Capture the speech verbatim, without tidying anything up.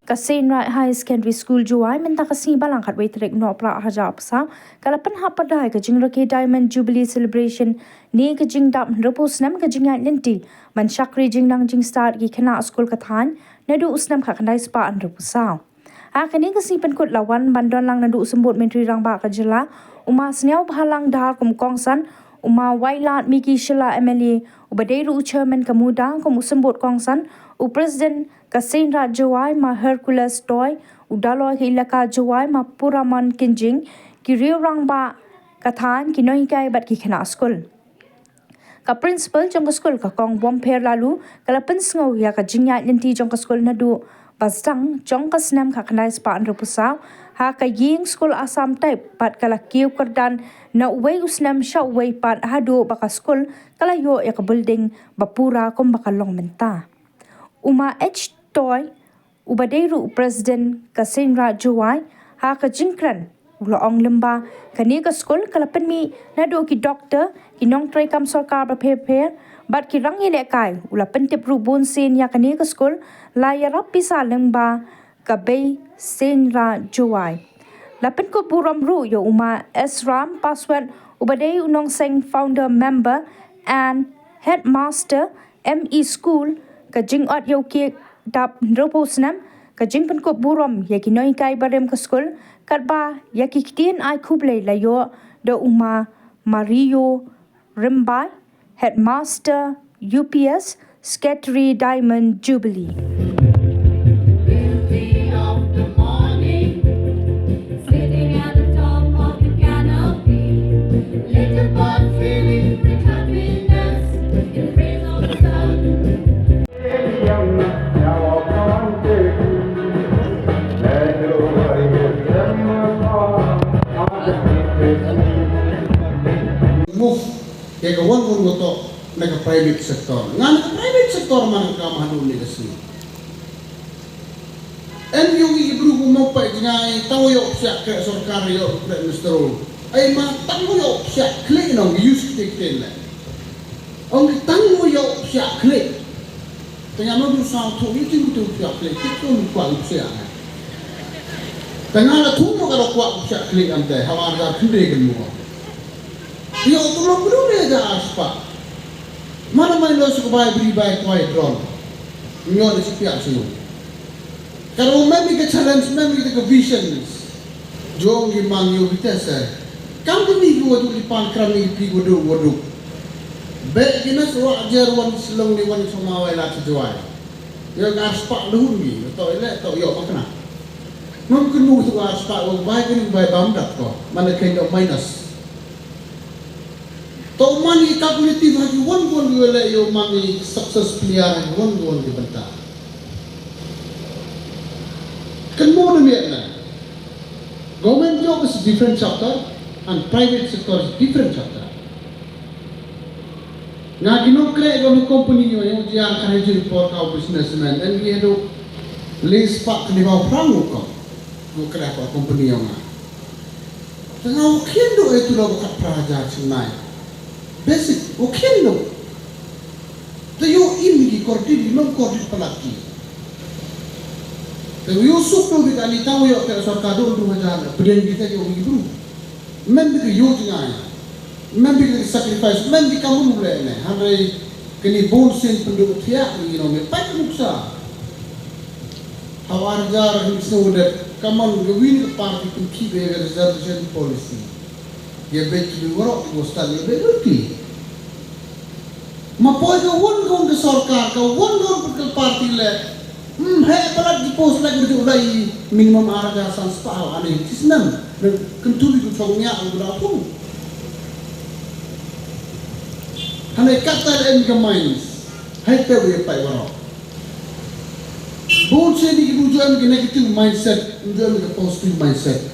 Ka Seinraij Higher Secondary School Jowai mynta ka sngi Balang khatwei tarik Nohprah hajar arphew saw ka la pynhap pyrda ïa ka jingrakhe Diamond Jubilee Celebration ne ka jingdap hynriewphew snem ka jingïaid lynti ban shakri jingnang jingstad ki khynnah skul ka thaiñ naduh u snem khatkhyndai spah hynriewphew saw. Ha kane ka sngi pynkut la wan ban don lang naduh u Symbud Myntri Rangbah ka jylla, u Ma Sniawbhalang Dhar kum u kongsan, u Ma Wailadmiki Shylla M L A uba dei ruh u Chairman ka MUDA kum u symbud kongsan, u President ka Seinraij Jowai Ma Hercules Toi, u Daloi ka Elaka Jowai Ma Puramon Kynjing, ki riew rangbah ka thaiñ, ki nonghikai bad ki khynnah skul. Ka Principal jong ka skul ka Kong Bompher Laloo ka la pynsngew ïa ka jingïaid lynti jong ka skul naduh ba sdang jong ka snem khatkhyndai spah hynriewphew saw ha ka ïing skul Assam Type bad ka la kiew kyrdan na uwei u snem sha uwei pat haduh ba ka skul ka la ïoh ïa ka building ba pura kumba ka long mynta. U Ma H Toi uba dei ruh u President ka Seinraij Jowai ha ka jingkren u la ong lyngba kane ka skul ka la pynmih naduh ki doktor, ki nongtrei kam sorkar bapher bapher bad ki rangïalehkai. U la pyntip ruh bunsien ïa kane ka skul la ïarap pisa lyngba ka Bei Seinraij Jowai. La pynkup burom ruh ïa u Ma S Ram Paswet uba dei u nongseng founder member and headmaster M E School, ka jingot ïa u cake dap hynriewphew snem, ka jingpynkup burom ïa ki nonghikai barim ka skul, katba ïa ki ktien ai khublei la ïoh da u Ma Mario Rymbai, Headmaster U P S, Secretary Diamond Jubilee. Beauty of the morning, sitting at the top of the canopy, little bird feeling with happiness in the rays of the sun. Move ïa ka wan wan koto na ka private sector. Nga na ka private sector man ka kam haduh ne ka sngi. Em ïoh i bru ku mo pa jngai tau ïoh psiak ke sorkar ïoh ke minister. Ai ma tang ïoh psiak klik nong use klik klik le. Ong tang ïoh psiak klik. Tengah ma du sa tu i ting tu psiak klik klik tu kuat psiak. Tengah la tu mo ka kuat psiak klik am te hawar da kende kan mo. Ïoh tu lo bru le da aspa. Mana mai lo su bai bri bai kwai drone. Nyo de si piak su. Karo mem ïa ka challenge mem ïa ka visions. Jong ki mang ïoh kita sa. Kam tu ni ko tu di pan kram ni pi ko du ko du. Be ki na su wa jer wan Shillong ni wan sama wai la tu Jowai. Ïoh ngar spak lun ni to ile to ïoh makna. Mem kenu tu ngar spak bai kenu bai bam dak ko. Mana kendo minus. To man i calculative ha ki wan wan ki wele ïoh man i success player ha ki wan wan ki bynta. Kan mo na miet na. Government job is a different chapter and private sector is a different chapter. Nga ki nongkreh ïoh ni company ïoh ïoh jiang kan hajir por kau businessman and we do list pak ni bau prang ko. Nongkreh ko company ïoh nga. Tengah u khian do itu lo kat praja chinai. Basic u khian do. Te ïoh im ki kordit ki mem kordit palaki. Te ïoh suk do bi kali tau ïoh ke sorkar do du hajar pedian kita ïoh ki bru. Mem bi ïoh jingai. Mem bi sacrifice mem bi kamu le ne. Hanrei kini bon sin penduk thiak ni no me pat nuksa. Hawar jar hin snow de kaman gawin ke party pun ki be reservation policy. Ye bet ki waroh ki bostan ye bet ruti. Ma poi ka won ka won ka sorkar ka won ka won ka party le. Hmm, he palat ki post lek berjuk lai minimum arga san spah ane ki senam. Kentu bi ku chong nya ku da pung. Hane kata le en ka mines. Hai te we pai waroh. Bun sien ki bujuan ki negative mindset, bujuan ki positive mindset.